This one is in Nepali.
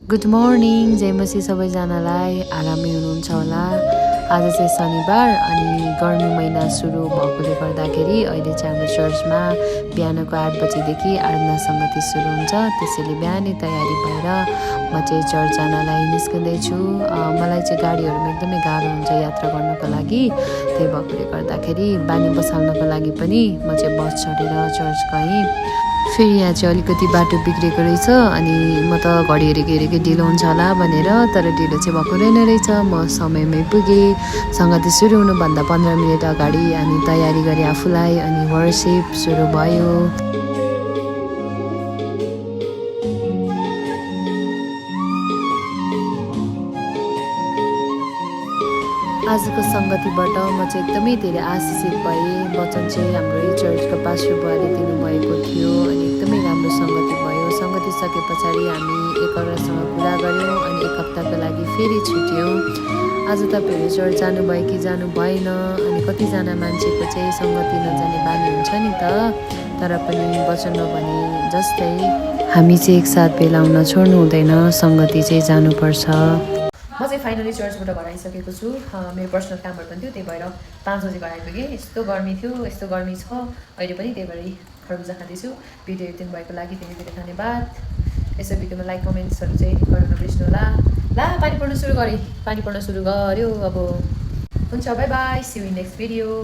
गुड मर्निङ, जय मसी सबैजनालाई। आरामै हुनुहुन्छ होला। आज चाहिँ शनिबार अनि गर्मी महिना सुरु भएकोले गर्दाखेरि अहिले चाहिँ हाम्रो चर्चमा बिहानको 8 बजीदेखि आराधना सङ्गति सुरु हुन्छ। त्यसैले बिहानै तयारी भएर म चाहिँ चर्च जानलाई निस्किँदैछु। मलाई चाहिँ गाडीहरूमा एकदमै गाह्रो हुन्छ यात्रा गर्नको लागि। त्यही भएकोले गर्दाखेरि बानी बसाल्नको लागि पनि म चाहिँ बस चढेर चर्च गएँ। फेरि यहाँ चाहिँ अलिकति बाटो बिग्रेको रहेछ अनि म त घडी हेरेको ढिलो हुन्छ होला भनेर, तर ढिलो चाहिँ भएको रहेछ। म समयमै पुगेँ। सङ्गति सुरु हुनुभन्दा 15 मिनट अगाडि अनि तयारी गरेँ आफूलाई अनि वर्सिप सुरु भयो। आजको सङ्गतिबाट म चाहिँ एकदमै धेरै आशिषित भएँ। वचन चाहिँ हाम्रो चर्चको पास्टर बुवाले दिनुभएको थियो अनि एकदमै राम्रो सङ्गति भयो। सङ्गति सके पछाडि हामी एकअर्कासँग कुरा गऱ्यौँ अनि एक हप्ताको लागि फेरि छुट्यौँ। आज तपाईँहरू चर्च जानुभयो कि जानु भएन अनि कतिजना मान्छेको चाहिँ सङ्गति नजाने बानी हुन्छ नि त। तर पनि वचनमा भने जस्तै हामी चाहिँ एकसाथ भेला हुन छोड्नु हुँदैन, सङ्गति चाहिँ जानुपर्छ। म चाहिँ फाइनली चर्चबाट घर आइसकेको छु। मेरो पर्सनल कामहरू पनि थियो, त्यही भएर 5 बजी घर आइपुगेँ। यस्तो गर्मी थियो, यस्तो गर्मी छ अहिले पनि, त्यही भएर खरबुजा खाँदैछु। भिडियो हेरिदिनु भएको लागि धेरै धेरै धन्यवाद। यसो भिडियोमा लाइक कमेन्ट्सहरू चाहिँ गर्नु नबिर्स्नु होला। पानी पर्न सुरु गरेँ, पानी पर्न सुरु गर्यो अब। हुन्छ, bye bye, see you in next video.